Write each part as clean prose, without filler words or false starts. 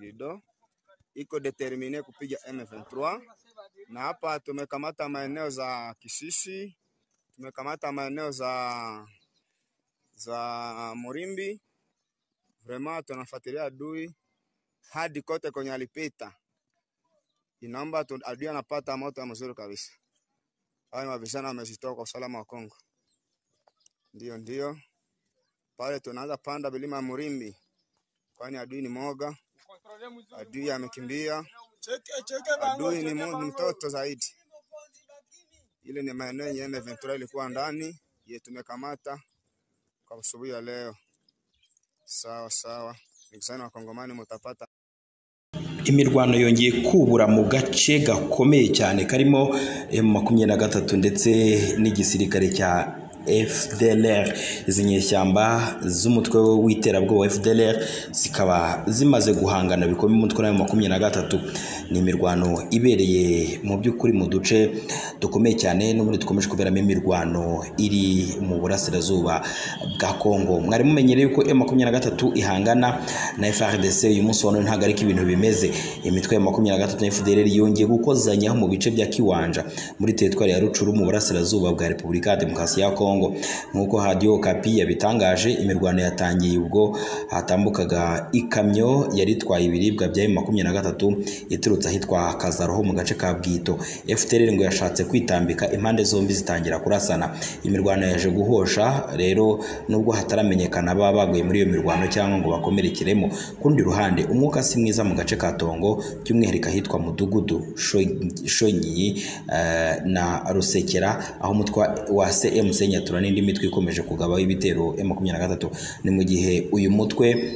Rido iko déterminé kupiga M23, na hapa tumekamata maeneo za Kisisi, tumekamata maeneo za Murimbi. Vraiment tunafuatilia adui hadi kote kwenye alipita. Inaomba adui anapata moto mzuri kabisa. Hao ni vijana wamejitoa kwa usalama wa Kongo. Ndio, ndio. Pale tunaanza panda vilima ya Murimbi, kwani adui ni moga, adui amekimbia, adui ni mtoto zaidi. Ile ni maeneo yenye M23 ilikuwa ndani ye tumekamata kwa asubuhi ya leo. Sawa sawa, nikisana Wakongomani mutapata. Imirwano yongeye kubura mu gace gakomeye cyane karimo M23 ndetse n'igisirikare cya FDLR. Izi nyeshyamba z'umutwe w'iterabwoba FDLR zikaba zimaze guhangana bikomeye umutwe wa M23. Ni imirwano ibereye mu by'ukuri mu duce dukomeye cyane n'ubundi dukomeje kuberamo imirwano iri mu burasirazuba bwa Kongo. Mwari mumenyereye yuko M23 ihangana na FARDC, uyu munsi wa none ntabwo ariko ibintu bimeze. Imitwe ya M23 na FDLR yongeye gukozanyaho mu bice bya Kiwanja muri teritwari ya Rucuru mu burasirazuba bwa Repubulika ya Demokarasi ya Kongo. Nk'uko Radio Okapi yabitangaje, imirwano yatangiye ubwo hatambukaga ikamyo yari itwaye ibiribwa bya M23 iturutse ahitwa Kazaroho mu gace ka Bwito. FDLR ngo yashatse kwitambika, impande zombi zitangira kurasana. Imirwano yaje guhosha rero nubwo hataramenyekana baba baguye muri iyo mirwano cyangwa ngo bakomerekeremo. Kundi ruhande umwuka si mwiza mu gace ka Tongo, by'umwihariko ahitwa Mudugudu Shonyi na Rusekera, aho umutwe wa CMC Nyatura n'indi mitwe ikomeje kugabaho ibitero M23. Ni mu gihe uyu mutwe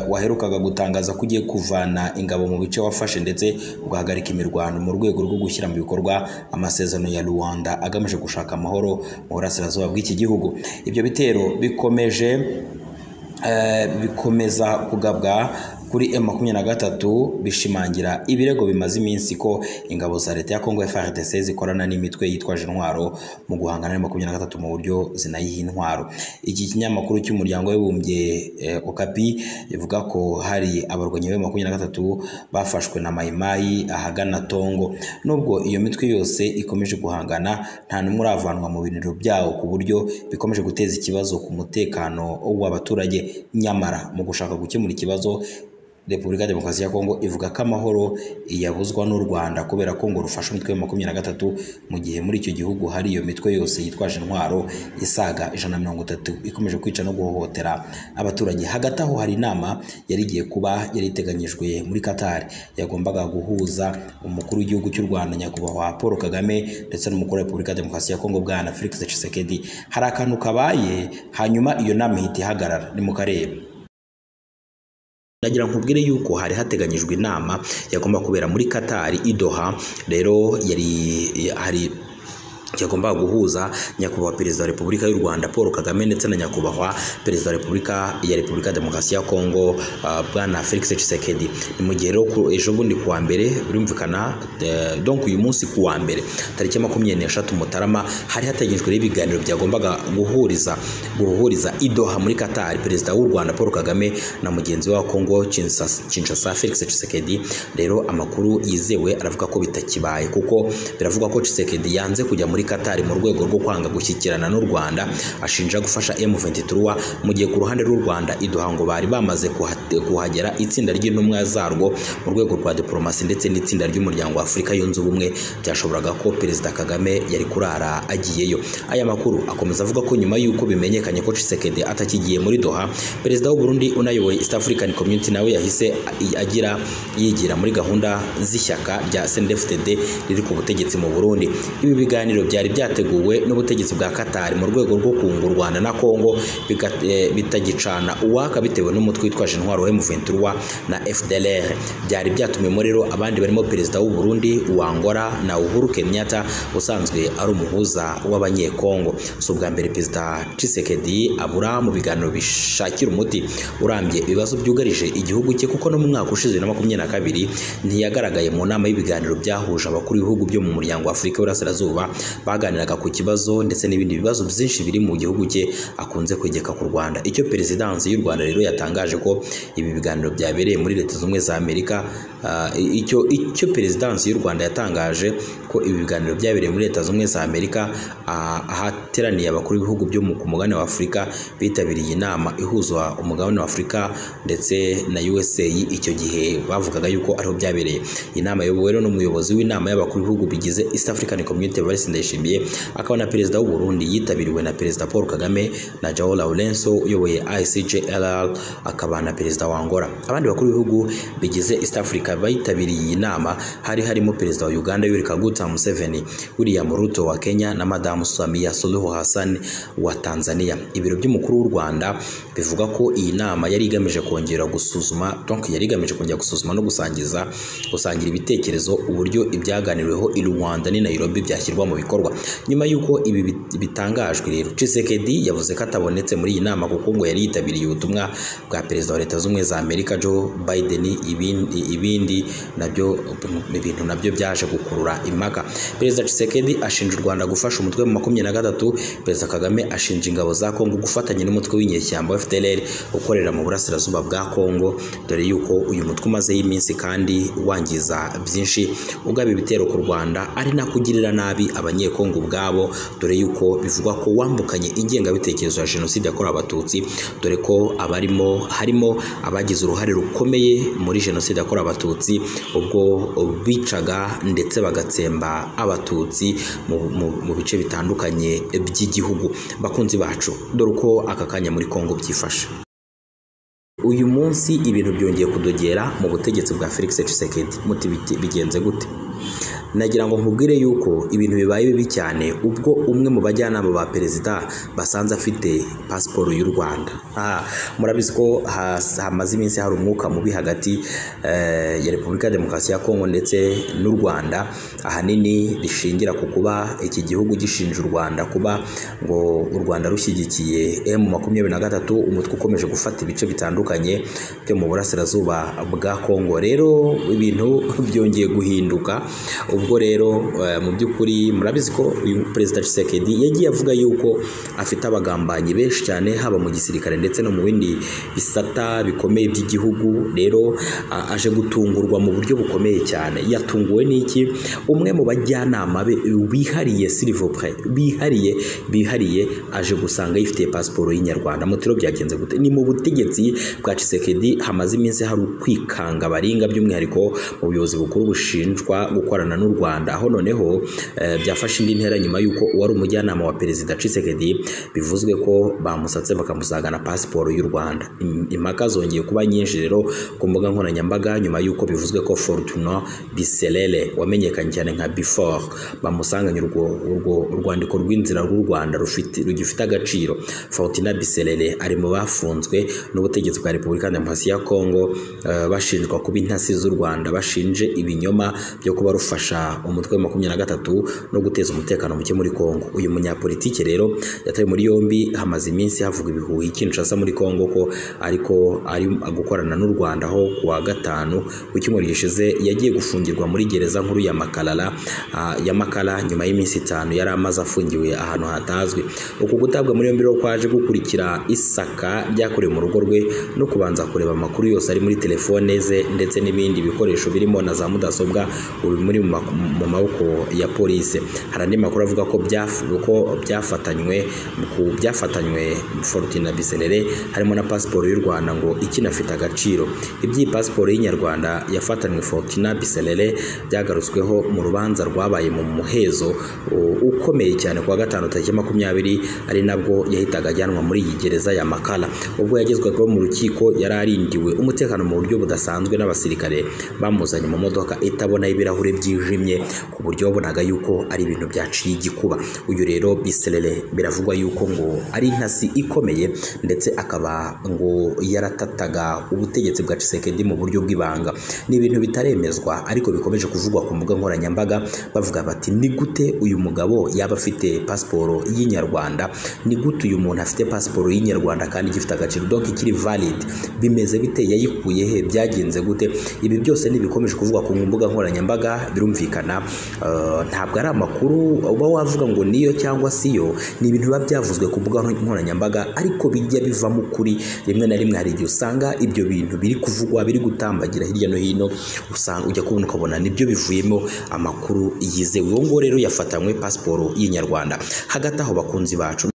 waherukaga gutangaza ko ugiye kuvana ingabo mu bice wafashe ndetse ugahagarika imirwano mu rwego rwo gushyira mu bikorwa amasezerano ya Rwanda agamije gushaka amahoro mu burasirazuba bw'iki gihugu. Ibyo bitero bikomeje bikomeza kugabwa kuri M23, bishimangira ibirego bimaze iminsi ko ingabo za leta ya Kongo FARDC zikorana n'imitwe yitwaje intwaro mu guhangana na M23 mu buryo zinayiha intwaro. Iki kinyamakuru cy'umuryango w'abibumbye Okapi ivuga ko hari abarwanyi ba M23 bafashwe na Maimai ahagana Tongo. Nubwo iyo mitwe yose ikomeje guhangana, nta n'umwe uravanwa mu biniro byawo ku buryo bikomeje guteza ikibazo ku mutekano w'abaturage. Nyamara mu gushaka gukemura ikibazo, Repubulika ya Demokarasi ya Kongo ivuga ko amahoro yabuzwa n'u Rwanda kubera ko ngo rufasha umutwe wa 23, mu gihe muri icyo gihugu hari iyo mitwe yose yitwaje intwaro isaga 130 ikomeje kwica no guhohotera abaturage. Hagati aho hari inama yari igiye kuba yari iteganyijwe muri Qatar yagombaga guhuza umukuru w'igihugu cy'u Rwanda Nyakubahwa Paul Kagame ndetse n'umukuru wa Repubulika ya Demokarasi ya Kongo Bwana Felix Tshisekedi. Hari akantu kabaye hanyuma iyo nama ihita ihagarara, ni mu karere. Nagira nkubwire yuko hari hateganyijwe inama yagomba kubera muri Qatar i Doha. Rero yari hari yagomba guhuza Nyakubahwa Perezida wa Repubulika y'u Rwanda Paul Kagame ndetse na Nyakubahwa Perezida wa Repubulika ya Repubulika Demokarasi ya Kongo Bwana Felix Tshisekedi. Ni mu gihe rero ejo bundi kuwa mbere birumvikana, donc uyu munsi kuwa mbere tariki 23 Mutarama hari hateganyijwe ibiganiro byagombaga guhuriza i Doha muri Qatar Perezida w'u Rwanda Paul Kagame na mugenzi wa Kongo Kinshasa Felix Tshisekedi. Rero amakuru yizewe aravuga ko bitakibaye, kuko biravugwa ko Tshisekedi yanze kujya muri Qatar mu rwego rwo kwanga gushyikirana n'u Rwanda ashinja gufasha M23, mu gihe ku ruhande rw'u Rwanda i Doha ngo bari bamaze kuhagera itsinda ry'intumwa zarwo mu rwego rwa diplomasi ndetse n'itsinda ry'umuryango wa Afurika yunze ubumwe. Byashoboraga ko Perezida Kagame yari kurara agiyeyo. Aya makuru akomeza avuga ko nyuma y'uko bimenyekanye ko Tshisekedi atakigiye muri Doha, Perezida w'u Burundi unayoboye East African Community nawe yahise agira yigira muri gahunda z'ishyaka rya CNDD-FDD riri ku butegetsi mu Burundi. Ibi biganiro byari byateguwe n'ubutegetsi bwa Qatar mu rwego rwo kunga u Rwanda na Kongo bitagicana uwaka bitewe n'umutwe witwaje intwaro M23 na FDLR. Byari byatumiwemo rero abandi barimo Perezida w'u Burundi, uwa Angola na Uhuru Kenyatta usanzwe ari umuhuza w'abanyekongo. Si ubwa mbere Perezida Tshisekedi abura mu biganiro bishakira umuti urambye ibibazo byugarije igihugu cye, kuko no mu mwaka ushize na 2022 ntiyagaragaye mu nama y'ibiganiro byahuje abakuru b'ibihugu byo mu muryango wa Afurika y'Uburasirazuba baganiraga ku kibazo ndetse n'ibindi bibazo byinshi biri mu gihugu cye akunze kwegeka ku Rwanda. Icyo perezidansi y'u Rwanda rero yatangaje ko ibi biganiro byabereye muri Leta Zunze Ubumwe za Amerika, icyo perezidansi y'u Rwanda yatangaje ko ibi biganiro byabereye muri Leta Zunze Ubumwe za Amerika, ahateraniye abakuru b'ibihugu byo ku mugabane wa Afurika bitabiriye inama ihuza umugabane wa Afurika ndetse na USA. Icyo gihe bavugaga yuko ariho byabereye. Inama iyobowe rero n'umuyobozi w'inama y'abakuru b'ibihugu bigize East African Community Evariste Ndayishimiye, akaba na perezida w'u Burundi. Yitabiriwe na perezida Paul Kagame na João Lourenço uyoboye ICJLR, akaba na perezida wa Angola. Abandi bakuru b'ibihugu bigize East Africa bitabiriye iyi nama hari harimo perezida wa Uganda Yoweri Kaguta Museveni, William Ruto wa Kenya na Madamu Samia Suluhu Hassan wa Tanzania. Ibiro by'umukuru w'u Rwanda bivuga ko iyi nama yari igamije kongera gusuzuma, donc yari igamije kongera gusuzuma no gusangira ibitekerezo uburyo ibyaganiriweho i Rwanda ni Nairobi byashyirwa mu bikorwa. Nyuma y'uko ibi bitangajwe rero, Tshisekedi yavuze ko atabonetse muri iyi nama kuko ngo yari yitabiriye ubutumwa bwa perezida wa Leta Zunze Ubumwe za Amerika Joe Biden. Ibindi nabyo ibintu nabyo byaje gukurura impaka. Perezida Tshisekedi ashinja u Rwanda gufasha umutwe mu 23, Perezida Kagame ashinja ingabo za Kongo gufatanya n'umutwe w'inyeshyamba FDLR ukorera mu burasirazuba bwa Kongo, dore yuko uyu mutwe umazeho iminsi kandi wangiza byinshi, ugaba ibitero ku Rwanda ari nakugirira nabi abanyekongo ubwabo, dore yuko bivugwa ko wambukanye ingengabitekerezo ya jenoside yakorewe Abatutsi, dore ko abarimo harimo abagize uruhare rukomeye muri jenoside yakorewe Abatutsi ubwo bicaga ndetse bagatsemba Abatutsi mu bice bitandukanye by'igihugu. Bakunzi bacu, dore uko aka kanya muri Kongo byifashe. Uyu munsi ibintu byongeye kudogera mu butegetsi bwa Felix Tshisekedi. Muti bigenze gute? Nagira ngo nkubwire yuko ibintu bibaye bibi cyane ubwo umwe mu bajyanama ba perezida basanze afite pasiporo y'u Rwanda. Murabizi ko hamaze iminsi hari umwuka mubi hagati ya Repubulika ya Demokarasi ya Kongo ndetse n'u Rwanda, ahanini bishingira ku kuba iki gihugu gishinja u Rwanda kuba ngo u Rwanda rushyigikiye M23, umutwe ukomeje gufata ibice bitandukanye byo mu burasirazuba bwa Kongo. Rero ibintu byongeye guhinduka ubwo rero mu by'ukuri murabizi ko uyu perezida Tshisekedi yagiye avuga yuko afite abagambanyi benshi cyane, haba mu gisirikare ndetse no mu bindi bisata bikomeye by'igihugu. Rero aje gutungurwa mu buryo bukomeye cyane. Yatunguwe n'iki? Umwe mu bajyanama be bihariye, s'il vous plaît, bihariye aje gusanga yifitiye pasiporo y'inyarwanda. Mutiro byagenze gute? Ni mu butegetsi bwa Tshisekedi hamaze iminsi hari ukwikanga baringa, by'umwihariko mu buyobozi bukuru bushinjwa gukorana n'u Rwanda, aho noneho byafashe indi ntera nyuma y'uko uwari umujyanama wa perezida Tshisekedi bivuzwe ko bamusatse bakamusangana pasiporo y'u Rwanda. Impaka zongeye kuba nyinshi rero ku mbuga nkoranyambaga nyuma y'uko bivuzwe ko Fortuna Biselele wamenyekanye cyane nka Before bamusanganye urwo rwandiko rw'inzira rw'u Rwanda rugifite agaciro. Fortuna Biselele ari mu bafunzwe n'ubutegetsi bwa Repubulika ya Demokarasi ya Kongo, bashinjwa kuba intasi z'u Rwanda, bashinje ibinyoma byo kuba rufasha umutwe wa 23 no guteza umutekano muke muri Kongo. Uyu munyapolitike rero yatawe muri yombi, hamaze iminsi havuga ibihuha i Kinshasa muri Kongo ko ariko ari gukorana n'u Rwanda, aho kuwa gatanu ku cyumweru gishize yagiye gufungirwa muri gereza nkuru ya Makalala ya Makala nyuma y'iminsi 5 yari amaze afungiwe ahantu hatazwi. Uku gutabwa muri yombi rero kwaje gukurikira isaka ryakorewe mu rugo rwe no kubanza kureba amakuru yose ari muri telefone ze ndetse n'ibindi bikoresho birimo na za mudasobwa ubu muri mu maboko ya polisi. Hari andi makuru avuga ko byafatanywe Fortuna Biselele harimo na pasiporo y'u Rwanda ngo ikinafite agaciro. Iby'iyi pasiporo y'inyarwanda yafatanywe Fortuna Biselele byagarutsweho mu rubanza rwabaye mu muhezo ukomeye cyane kuwa gatanu tariki 20, ari nabwo yahitaga ajyanwa muri iyi gereza ya Makala. Ubwo yagezwaga mu rukiko yari arindiwe umutekano mu buryo budasanzwe n'abasirikare bamuzanye mu modoka itabona ibirahure byijimye, ku buryo wabonaga yuko ari ibintu byaciye igikuba. Uyu rero Biselele biravugwa yuko ngo ari intasi ikomeye ndetse akaba ngo yaratataga ubutegetsi bwa Tshisekedi mu buryo bw'ibanga. Ni ibintu bitaremezwa ariko bikomeje kuvugwa ku mbuga nkoranyambaga, bavuga bati ni gute uyu mugabo yaba afite pasiporo y'inyarwanda? Ni gute uyu muntu afite pasiporo y'inyarwanda kandi igifite agaciro, donc ikiri valid? Bimeze bite? Yayikuye he? Byagenze gute? Ibi byose nibikomeje kuvugwa ku mbuga nkoranyambaga. Birumvikana ntabwo ari amakuru uba wavuga ngo niyo cyangwa siyo, ni ibintu biba byavuzwe ku mbuga nkoranyambaga ariko bijya bivamo ukuri rimwe na rimwe. Hari igihe usanga ibyo bintu biri kuvugwa, biri gutambagira hirya no hino, usanga ujya kubona ukabona nibyo bivuyemo amakuru yizewe. Uwo nguwo rero yafatanywe pasiporo y'inyarwanda. Hagati aho, bakunzi bacu.